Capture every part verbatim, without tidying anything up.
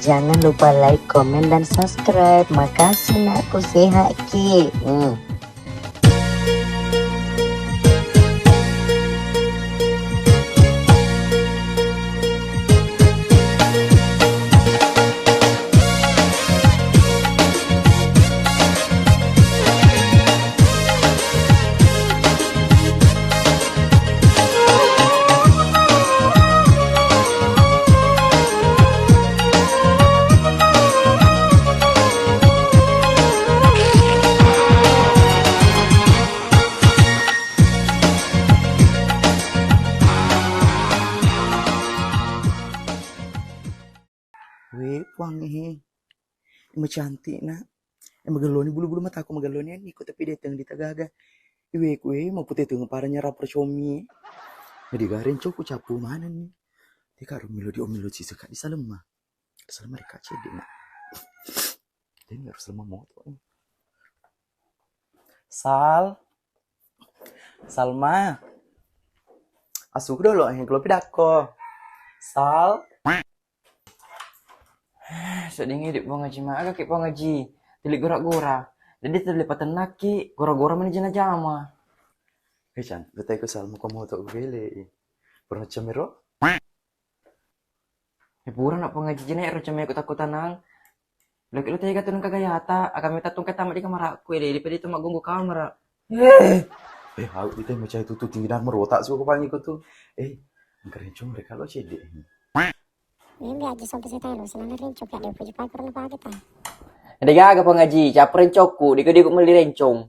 Jangan lupa like, komen, dan subscribe. Makasih, nakku, sehat ki. Hmm. Wé, Puang, eh. Macantik, Nak. Eh, magelloni bulu-bulu mataku, magelloni annikku, tapi dé teng dita gaga. Iwé, kué, mapute teng pada nyarap percomi. Jadi gareng cokku capu manenni. Teka ro milo di omilo siseka di Salma. Di Salma reka cedde, Nak. Jadi harus Salma moto. Sal. Salma. Asuku dolo, eh, kalau pidakko. Sal. Seddingi di Puang Haji, ma aga ki Puang Haji. Tuli gora-gora. Jadi tuli patennaki, gora-gora mani jama-jama. Eh, Can, betai ko Salma ko moto bele. Pernah cemero? Eh, pura nak Puang Haji jene ero cemeko takko tanang. Lagi lu tega tu nengka gayata, aga meta tungke tama di kamar aku, eh, di pedi tu maggunggu kamar. Eh, eh, au di teh macai tutu tinggi dan merota su kepangi ku tu. Eh, engka rencong mereka lo cedde. Ini aja sampai saya tahu, senang rencong ya, dia puji pagar lupa kita. Ada gaga Puang Haji, cap rencokku, diko-diko meli rencong.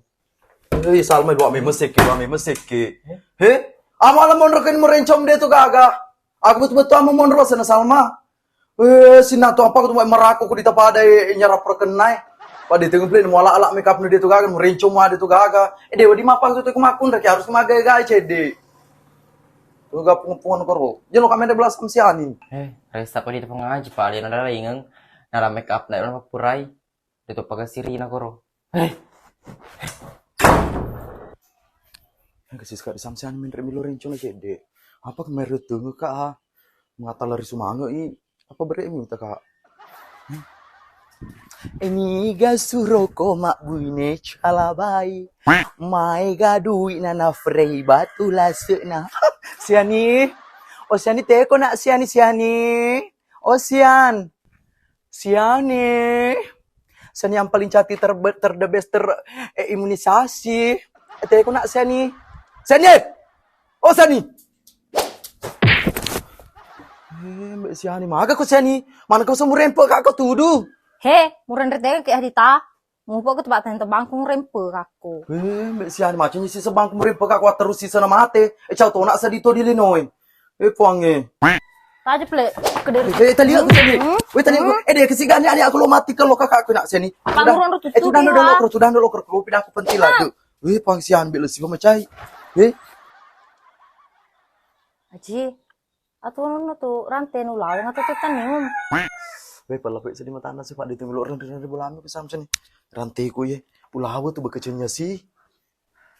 Eh, Salma, dua meme seke, dua meme seke. He? Amala monro kan merencong dia tu gaga. Aku betul-betul ama monro sana Salma. Eh, sinna tu apa tu meraku ku ditapada, eh, nyarap perkenai. Pada tengah pelin muala ala makeup nu dia tu gaga, merencong mu ada tu gaga. Eh, dewa di mapang tu tu kumakun raki harus magai-gai cedde. Tu gapung-pungan koro. Jeno kami ada belas kamsiani. Eh, resta pada di pengaji, Pak. Dia nada ingeng. Nada makeup, nada purai. Itu paga sirina koro. Eh. Kasi sekali samsian minre milo rencong cedde. Apa kemarin tu ka? Mengatalari sumange i. Apa bere minta ka? Eniga suroko mabbuine calabai. Maega dui'na nafrei batu lase'na. Siani. Oh, Siani, teko nak, Siani, Siani. Oh, Sian. Siani. Siani yang paling cantik, ter-, ter-, the best, ter-, eh, imunisasi. Eh, teko nak, Siani. Siani. Oh, Siani. Eh, Mbak Siani, maga ko Siani? Mana kau semurempe kak kau tudu? He, murenre tega ki adita. Mupa ko tebak tentang bangkung rempe kakko. Eh, Mbak Siani, macamnya si sebangkung rempe kakko terus si sana mate. Eh, cau tona sedito di linoin. Eh, Puang, eh. Taja pele kederi. Eh, tadi aku tadi. Hmm? Weh, tadi aku. Hmm? Eh, dia kesigaan ni, aku lo mati kalau kakakku nak sini. Apa sudah. Muron rutu eh, sudah dulu, sudah dulu, sudah dulu, kalau pindah aku pentil aja. Weh, Puang, Siani, bila sih macai. Weh. Aji, atuo nunna tu rante nu lawang atau tu tanium? Weh, pala kok sedih matana sih, Pak, ditunggu lo rante-rante bola ambil ke Samson nih. Ranteku ye, pulawa tu bekecilnya sih.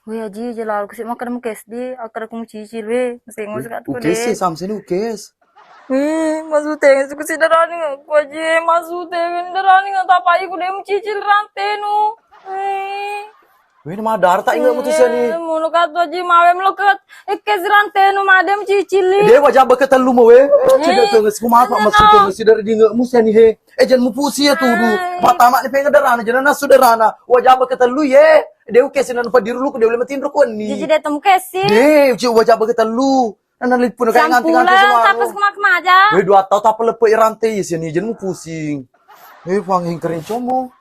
Weh, Aji, jelalu kusi makan mu kesdi, akar aku mucicil, weh. Masih ngos kat ku ukes deh. Sih, Samson ukes. Weh, masute, kusi darani aku, Aji, masute, darani nggak tapai ku deh mucicil rante nu. Weh. Weh, madar tak ingat mutus ya nih. Eh, mulu katu Aji, mawe mulu ket. Eh, kes rante nu madem cicili. Dia wajah beke telu mau, weh. Tidak tuh, nges ku maaf, maksud tuh, nges dari di nggak mus ya nih, he. Eh, jangan mupusi ya tuh, du. Pertama nih pengen derana, jangan nasu derana. Wajah beke telu, ye. Dia ukes nan padiru lu, dia boleh matiin rokok nih. Jadi dia temu kesi. Deh, uci wajah beke telu. Nana lipun kayak nganti-nganti selalu. Sampulan, tapas kemak maja. Weh, dua tahun tak pelepe rante ya sini, jangan mu pusing. Eh, Puang, yang keren como.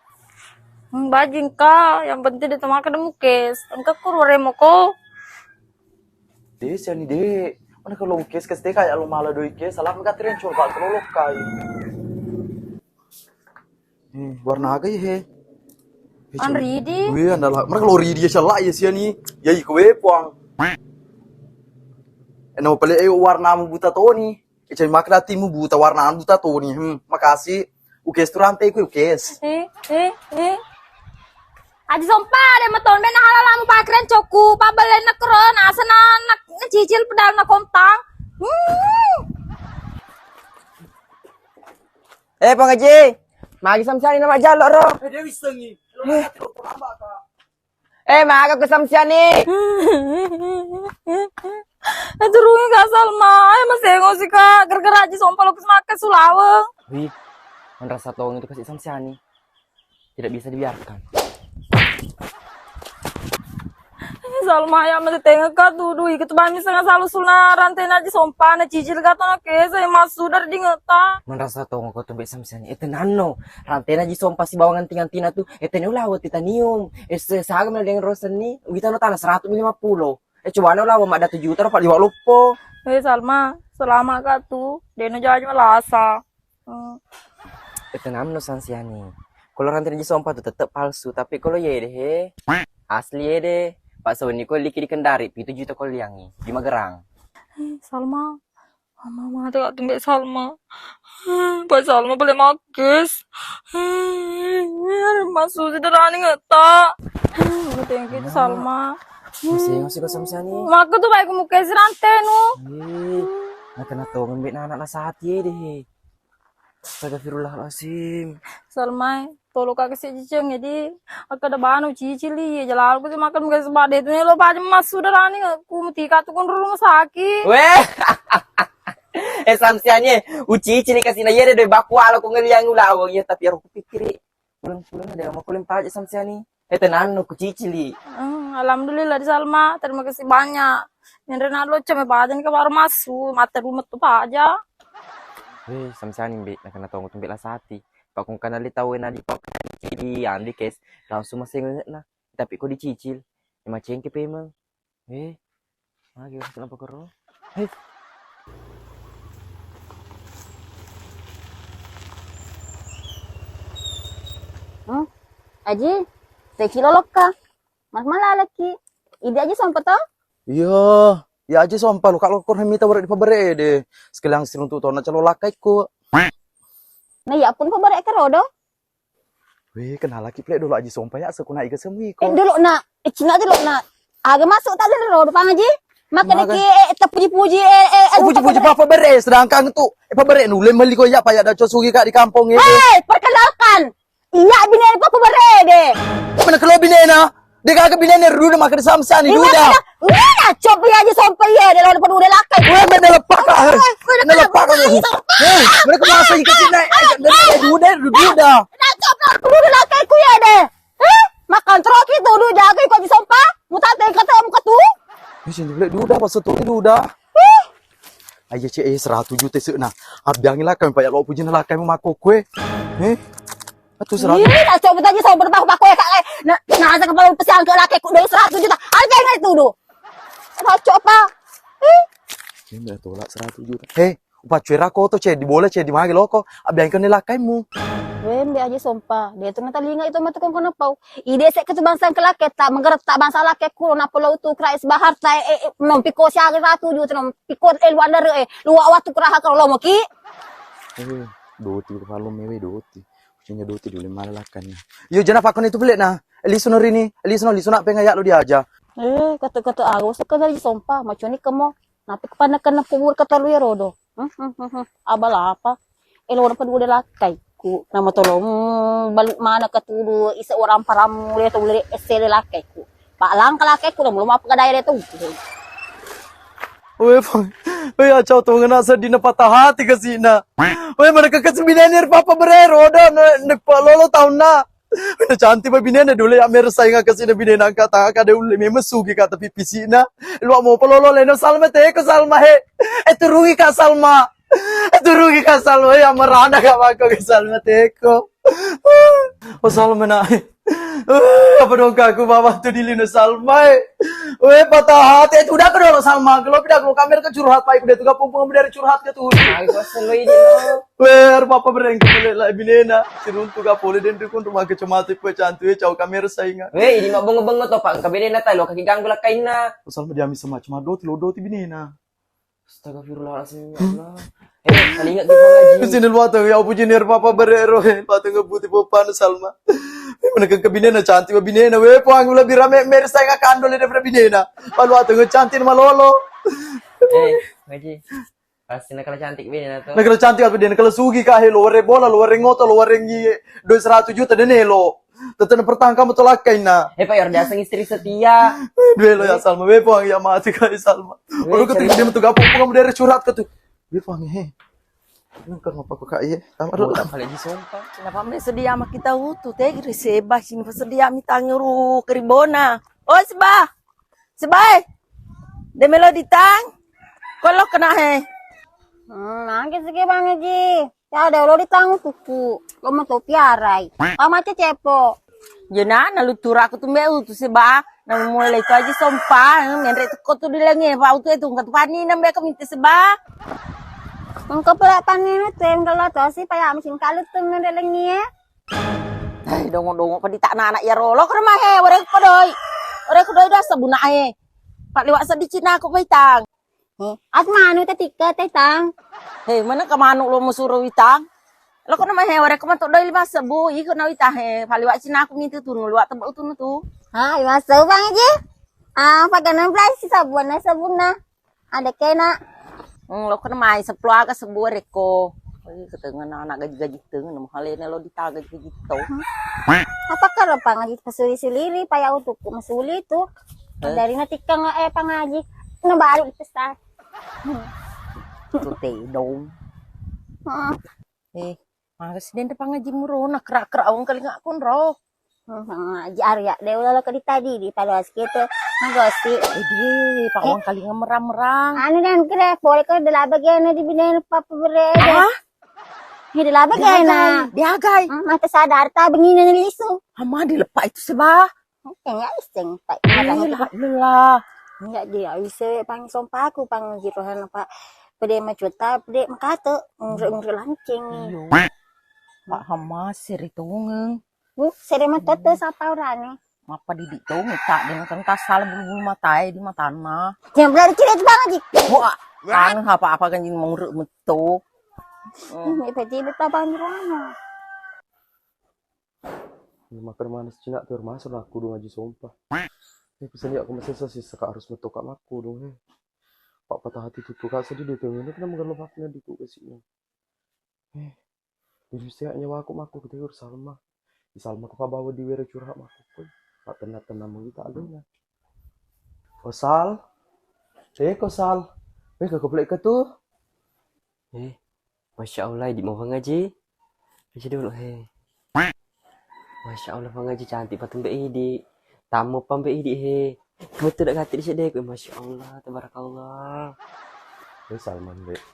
Hmm, bajing ka, yang penting dia temaka demu kes. Engka kur waremo ko. Deh, siani deh. Mana kalau kes, kes teh kayak lo malah doi kes, salah mega tren coba kalau lo kai. Eh, warna aga ye, he? He, an ridi. Weh, andalah. Mereka lo ridi ya salah ya siani. Ya iko we Puang. Eh, no pale eh warna mu buta toni. Eh, cai makna timu buta warna buta toni. Hmm, makasih. Ukes tu rante ku ukes. Eh, eh, eh. Aji sompa de maton bena halala mu pakren coku pabelen na kro na sana na cicil pedal na kontang. Hmm. Eh, Pang Haji, magi Samsiani na majjallo ro? Eh, dia wissengi. Eh, maga ko Samsiani? Eh, turungi Kak Salma. Eh, masengo si Kak. Gara-gara Aji Sompa lo makka sulaweng. Wih, merasa tong itu kasih Samsiani. Tidak bisa dibiarkan. Eh, Salma, ya, mate tengeka tu, dui, ketu bami setengah salu suna rantena Aji Sompa, na cicil kata na kese, massu dari dingeta. Merasa tong ko tumbe Samsiani. Eh, tenanno. Rantena Aji Sompa sibawa nganti-ngantina tu. Eh, tene ulawa titanium. Eh, se-, sagam na dengan rosen ni. Wita no tanah seratus lima puluh. Eh, coba no lawa madda tujuh juta, Pak, liwa loppo. Eh, Salma, selama kak tu. Deno jaji malasa. Hmm. Eh, tenamno Samsiani. Kalau rantena Aji Sompa tu tetep palsu, tapi kalau iye deh, he. Asli iye deh. Pak Soni ko liki di Kendari, pitu juta ko liangi. Di Magerang. Eh, Salma. Mama, mama, tu tumbe Salma. Pak Salma boleh makis. Masuk si derani ngeta. Thank you, Salma. Masih, masih ko Samsiani. Maka tu baik mukis rantenu. Eh, na kena tong mbek anak nasati deh. Astagfirullahalazim. Salmai, tolo kak kasi cicing, jadi, akkada bana ucicili, ya, jalalu kasi makan, kasi bade tu, lo paja massu darani, ku mutika tu kun rumah sakit. Weh. Eh, Samsiani, ucicili kasi na yede doi baku ala ko ngeliang ulawang, ya, tapi aku pikiri, pulang-pulang ada mau kuling paja Samsiani. Eh, tenanno, ku cicili. Hmm, alhamdulillah di Salma, terima kasih banyak. Nyenre na lo ceme paja ni ke baru masuk, mata rumah tu paja. Eh, Samsiani mbe, na kena tongo tumbe la sati. Pakung kana li tau na di pok di andi kes, langsung masih inget na. Tapi ko dicicil, ya macengke pemeng. Eh, lagi kenapa kero? Eh. Hmm? Aji, teki lolokka. Mas malalaki. Idi Aji Sompa to? Iya, ya Aji Sompa lo kak lokor mita wara di pabere de. Sekalian siruntu tona calo lakkaiko. Nah, iya pun pabere ke rodo. Weh, kenalaki pale dolo Aji Sompa ya, sekuna iga semui ko. Eh, dulu na, eh, cina dulu na. Aga masuk tak ada rodo Pang Aji? Maka deki, eh, terpuji-puji, eh, eh, oh, puji-puji papa bere, sedangkan tu, eh, pabere nule meli ko ya, paya da cosugi kak di kampung itu. Hei, perkenalkan. Iya, bine papa bere de. Mana kalau bine na? De gaga bine ne ruda maka Samsiani duda. Iya, coba ya Aji Sompa iya de, lo depan udah lakai. Weh, mana lepak kak? Mana lepak kak? Eh, mereka masa ikat sini, eh, duda, duda. Nah, coba udah lakai ku ya de. Eh, makan troki tu, duda jaga ikut Aji Sompa. Mutate kata muka tu. Eh, sini duda, duda, pas tu duda. Aja cek, eh, seratus juta sih nah. Abbiangi lakai, paya lo puji na lakai mako kue. Eh? Atuh seratus. Ih, na coba tadi sober tahu pakai kak. Nah, nah, saya kepala pesiang ke laki ku dua seratus juta. Aja yang itu dulu. Apa coba? Ih. Ini tolak seratus juta. Hei, upacuera ko to cedi bola cedi magi loko. Abbiang kene lakaimu. Wembe Aji Sompa. Dia tu natalinga itu mata kong kena pau. Ide sek ketu bangsa ke laki tak menggerak tak bangsa laki ku na pulau tu krais bahar tak eh, eh, nom piko siaga seratus juta nom piko eh luar dari eh luar waktu keraha kalau lomo ki. Eh, doti kepala mewe doti. Kucingnya doti dulu malah lakannya. Yo, jana pakon itu pelik nah. Lisu no rini, lisu no, lisu nak pengen yak lo diaja. Eh, kata-kata aku sekedar Aji Sompa, macam ni kemo. Napi kepanakan na kubur kata lu ya rodo. Hmm, hmm, hmm, hmm. Abal apa? Eh, lo dapat dua lakai. Ku nama tolong balu mana ketudu isa orang paramu le tau le ese le lakai ku. Pak langka lakai ku belum apa kedai le tu. Weh, Bang. Weh, acau tongeng na seddi na patah hati kasina. Weh, mana kaka sebinene papa bere rodo ne, ne pa lolo taunna. Weh, na cantik ba binene dulu ya mersainga kasina binene angka tanga kade ulle memang sugi kata pipisina. Lu mau pelolo leno Salma teko Salma he. Eh, turungi kak Salma. Eh, turungi kak Salma ya merana kak mako ke Salma teko. Oh, Salma nak. Eh, apa dong kak aku bawa tu di lino Salma eh. Weh, patah hati. Eh, udah ke dulu Salma. Kalau pindah kalau kamera ke curhat pak udah tuh gak pung dari curhat ke tuh. Aku selalu ini lo. Weh, harus apa bereng ke boleh lah binena. Siruntu gak boleh dan dukun rumah kecamatan kue cantu ya cau kamera saingan. Weh, ini mau bengong-bengong toh pak. Kabinena tai lo kaki ganggu lah kainna. Oh, Salma dia bisa macam doti lo doti binena. Astagfirullahaladzim, ya Allah. Eh, paling ingat kita ngaji. Sini luateng, ya ampun, jini papa berero, eh. Luateng ngebuti popan Salma. Eh, mana ke binena cantik, binena, weh, puang ulah birame, mer saya nggak kandol daripada binena. Pak luateng cantik malolo. Eh, ngaji. Pasti nakala cantik bene na to. Nakala cantik apa dia? Nakala sugi ka he, lo wareng bola, lo wareng oto, lo wareng iye. Dua seratus juta dene lo. Tetap pertahankan betul akkaina. Eh, Pak, biasa istri setia. Dua lo ya Salma, be puang ya mati ka Salma. Orang ketika dia metu gapo, kamu dari curhat ke tu. Be puang he. Nang kan apa kok kak iye? Tamat dulu. Apalagi sompa. Kenapa me sedia sama kita utu teh? Seba sini sedia mitanguru keribona. Oh, Seba. Sebae. De melo ditang. Kolo kena he. Hmm, nangke sike Bang Haji. Ya udah lo ditang tuku. Lo mau topi arai. Kau macet cepo. Jena na lu turaku tu mbeu tu Seba. Na mulai tu aja sompa, menre teko tu di lengi, pau tu itu, engka tu pani na mbeko minta Seba. Engka pula pani na tu, engka lo tu si paya mesin kalu tu menre lengi e. Hei, dongo-dongo pa ditakna anak iya ro. Lo ke rumah he, wareko doi. Wareko doi dua sebuna he. Pak liwak sedih cina aku baitang. Eh, at manu tetikka tetang. Hei, mana ke manu lo musuro witang? Lo ke rumah he, wareko matok doi lima sebu, iko na witang he. Pak liwak cina aku mintu tu, liwak tebak tu tu. Ha, lima sebu Bang Haji. Ah, pakai enam belas si sabun na sabun na. Ada kena. Hmm, lo kena mai sepuluh aga sebuah reko. Ih, ketengan anak gaji-gaji tengan, mahalena lo ditaga gaji to. Apa karo pangaji pasuli-suliri, paya utukku masuli tu. Dari natikang eh pangaji. Na balik di pesta. Tu tedong. Heeh. Eh, maka si dende pangaji murona, kera-kera wong kalinga kunro. Hmm, pangaji Arya, de ulah lo kedita di, di palo askete, magosi. Eh, di, pak wong kalinga merang-merang. Anu dan kere, pole ko de laba gena di bine papa bere. Ah? He de laba gena. Diagai. Hmm, mata sadar ta bengine lisu. Ama dilepa itu Seba. Enggak iseng, Pak. Eh, la ilah. Enggak dia, bisa pang sompaku, pang jirohan, Pak. Pede macuta, pede makate, ngure-ngure lanceng. Iyo. Pak Hamas, seri tongeng. Hmm, seri matoto sapa orane? Mappa didik tongeng, tak dengan kengkas salah bulu-bulu matae di matanna. Yang berarti cerita banget, Ji. Wah, kangen apa-apa kan jing menguruk metu. Hmm, itu jadi tabang jirohan. Makkeda maneng cina tu, masuk aku dong aji sompa. Eh, pesan ya, aku masih sisa, sisa, Kak, harus metu, Kak, makkudung, eh. Pak patah hati tutu, Kak, sedih deh, tuh. Ini kenapa gelo maafnya diku kasihnya? Eh, jadi saya nyawa aku makku kita urus Salma. Di Salma ke bawa di were curhat makku, koi. Pak tenang-tenang mau kita alena. Oh, Sal. Eh, kok Sal? Eh, kok plek ke tuh? Eh, Masya Allah, idi mau pangaji. Aja dulu, he. Masya Allah, pangaji cantik patung be idi. Tamu pang be idi, he. Betul dak kati di sedek. Masya Allah, tabarakallah. Ini Salman, Dek.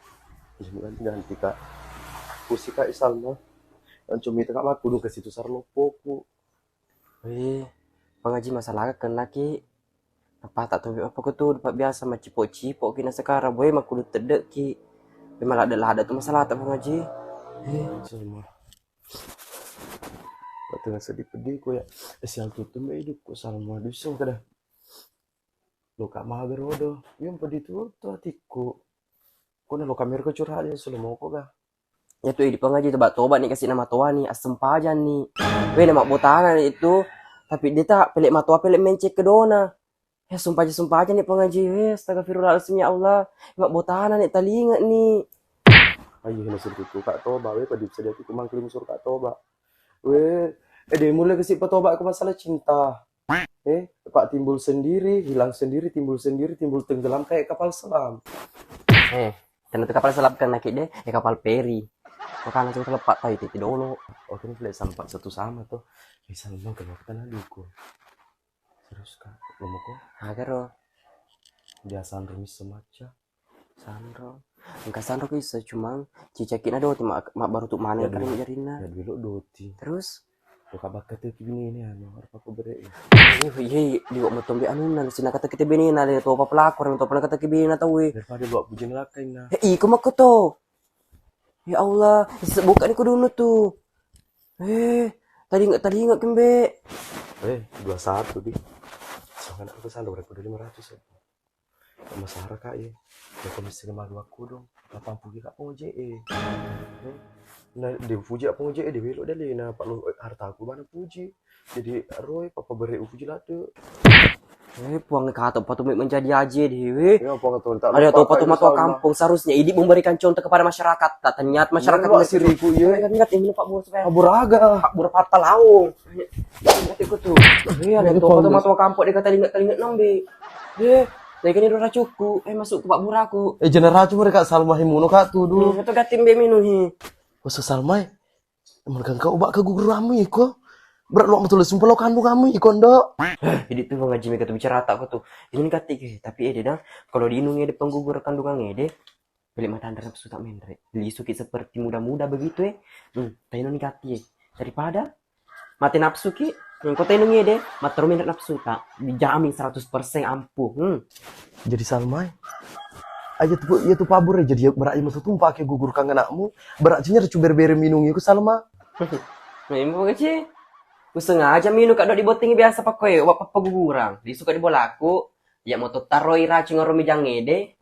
Ini ganti-ganti, Kak. Pusi, Kak, Salman. Yang cumi tengah maku dong ke situ sarlopoku. Eh, pangaji masalah kenaki. Apa tak tahu apa ko tu, dapat biasa macipo-cipo ki na sekarang, boy, makkudu tedde ki. Memang lada-lada tu masalah tak pangaji. Eh, Salma. Tengah sedih pedih ko ya. Eh, sial tutu mbak hidup ko Salma, dusung kada. Lo kak mager odo. Yang pedih tu tu hatiku. Ko na lo kamera ko curhat aja selalu mau ko ga. Iyatu idi pangaji toba-toba ni kasi na matoa ni, assempajang ni. Weh, na mabbotana ni itu, tapi de ta pele matoa pele menceng kedona. Ya, sumpajang-sumpajang ni pangaji. Weh, astagfirullahaladzim, ya Allah. Mabbotana ni talinga ni. Ayo, na suruh tu kak toba, weh, padi bisa dia tu kumang kelim suruh kak toba. Weh, eh, de mulai kasi patoba ke masalah cinta. Eh, Pak, timbul sendiri, hilang sendiri, timbul sendiri, timbul tenggelam kayak kapal selam. Eh, tentu kapal selam kan laki deh, eh, kapal feri. Makanya tuh lepak tai titi dulu. Oh, kan boleh sampai satu sama tuh. Eh, sama kenapa kan aduku. Serius, Kak, lo mau kok? Agaro. Biasaan rumis semacam. Sanro. Engka sanro ku iso, cumang cicakina doti ma-, mabbaru tu maneng kali jarinna. Ya dulu doti. Terus? Buka bakka tu ki binene anu, harpa ku bere. Iya, iya, iya, liwa motombe anunna, sina kata kita binena, le to apa pelakor, to apa kata ki binena tau e. Daripada buat bujang lakainna. Eh, iko makko to. Ya Allah, buka ni kudunu tu. Eh, tadi nggak, tadi nggak kembe. Eh, dua satu di. Soalnya aku sandal, aku udah lima ratus ya. Masara, Kak, ye. Ya, komisi lima dua kudung. Patang puji, Kak, pengoje, eh. Eh, na, de puji, Kak, pengoje, eh, de welo dale, na, Pak, lo, eh, hartaku mana puji. Jadi, roe, papa bere puji lade. Eh, Puang, kata patu menjadi aje deh, weh. Ya, Puang, tuh, tak ada lupa, tau patu matua kampung, seharusnya idi memberikan contoh kepada masyarakat. Tak ternyata masyarakat masih ribu, ya. Ingat, ingat, ini Pak Bos, kan? Aburaga. Pak Bura patah laung. Ingat itu tuh. Iya, ada tau patu matua kampung, dia kata ingat, ingat nambe. Eh, lagi ini udah cukup. Eh, masuk ke Pak Buraku. Eh, jangan racun mereka, Salma himuno, Kak, tuh, duh. Hmm, itu gatin be minuhi. Khusus Salma, eh. Mereka kau bak keguguranmu iko. Berat luak betul sumpah lo kandunganmu iko, Ndok. Jadi tuh ngaji mereka tuh bicara tak tuh. Ini kati ke, tapi ede dah. Kalau diinung ede penggugur kandungan ede, beli mata anda nafsu tak menre. Lisuki seperti muda-muda begitu, eh. Hmm, tainung kati, eh. Daripada mati nafsu ki, engko tainung ede, matteru menre nafsu tak. Dijamin seratus persen ampuh. Hmm. Jadi Salma, eh. Aja tuh, iya tuh Pak Bur, eh, jadi berat aja tuh pakai gugurkan anakmu. Berat aja nyari cuber bere minum iku Salma. Memang kecil. Ku sengaja minum kak dok di botting biasa pakai, wak papa gugurang. Di suka di bolaku, ya mau taroi racun ngaro mejang ede.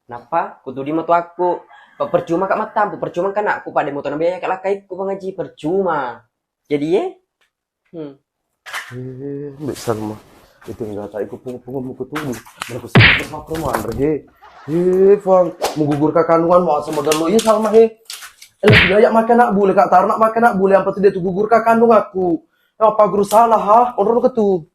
Napa? Kutu di moto aku. Pak percuma kak matampu, percuma kan aku pada moto nabi ya kak lakai ku pengaji, percuma. Jadi ye? Hmm. Eh, Mbak Salma. Itu enggak tak ikut pungu-pungu muku tuh. Mereka sih bermakro manre he. Eh, Fang, menggugurkan kandungan mau sama galo iya Salma he. Eh, lebih banyak makan nak bule kak, taruh nak makan nak bule apa tuh dia tuh gugurkan kandung aku. Ya, apa guru salah ha? Onro ke tuh.